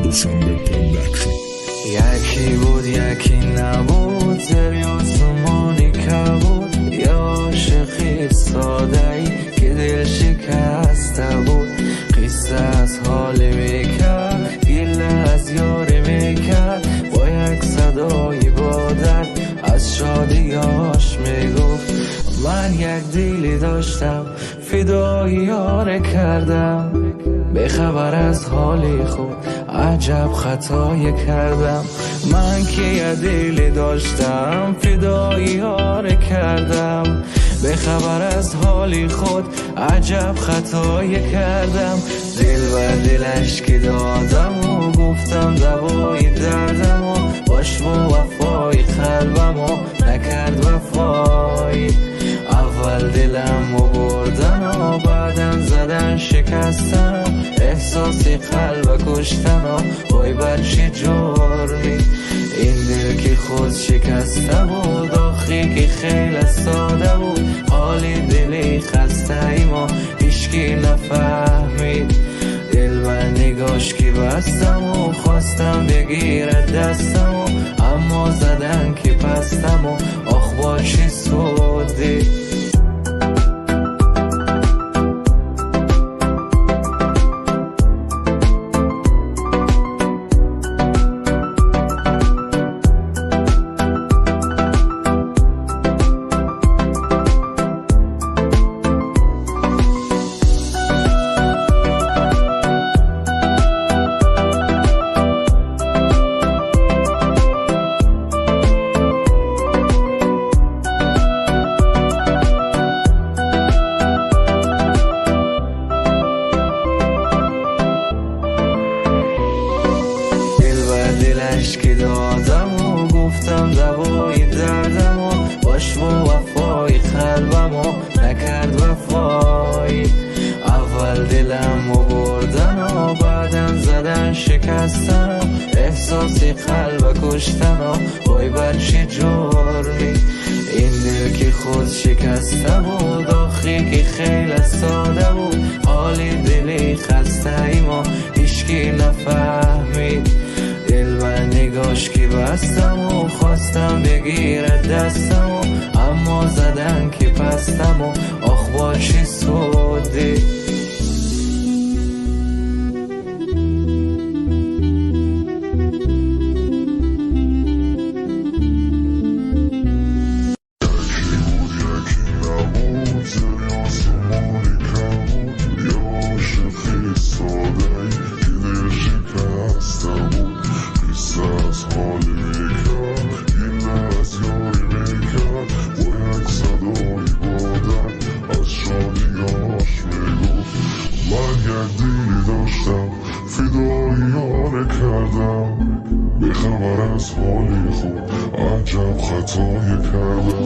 Dushanbe Production. Яки буд, яки набуд, зери осмони кабуд, я ошиқи содаи ки дил шикаста буд. Қисса аз ҳоле мекард, гила аз ёре мекард, бо як садои бодард аз шодиёш мегуфт. Ман як диле доштам, фидои ёре кардам, бехабар аз ҳоли худ аҷаб хатое кардам. Ман ки як диле доштам, фидои ёре кардам, бехабар аз ҳоли худ аҷаб хатое кардам. Дил ба дилаш ки додаму гуфтам давои дардаму бош бо вафои қалбаму накард вафои. Аввал диламу бурдану баъдан задан шикастану эҳсоси қалба куштану вой бар чӣ ҷурми. Ин дил ки худ шикаста буд, охи ки хеле сода буд, ҳоли дили хастаи мо ҳички нафаҳмид. Дил ба нигош ки бастаму хостам бигирад дастаму, аммо задан ки пастаму ох бо чӣ суди. Дилаш ки додаму гуфтам давои дардаму бош бо вафои қалбаму накард вафои. Аввал диламу бурдану баъдан задан шикастану эҳсоси қалба куштану вой бар чӣ ҷурми. Ин дил ки худ шикаста буд, охи ки хеле сода буд, ҳоли дили хастаи мо ҳички нафаҳмид. Дил ба нигош ки бастаму хостам бигирад дастаму, аммо задан ки пастаму ох бо чӣ суди. Яки буд, яки набуд, зери осмони кабуд, я ошиқи содаи ки дил шикаста буд. Қисса аз ҳоле мекард, гила аз ёре мекард, бо як садои бодард аз шодиёш мегуфт. Ман як диле доштам, фидои ёре кардам, бехабар аз ҳоли худ аҷаб хатое кардам.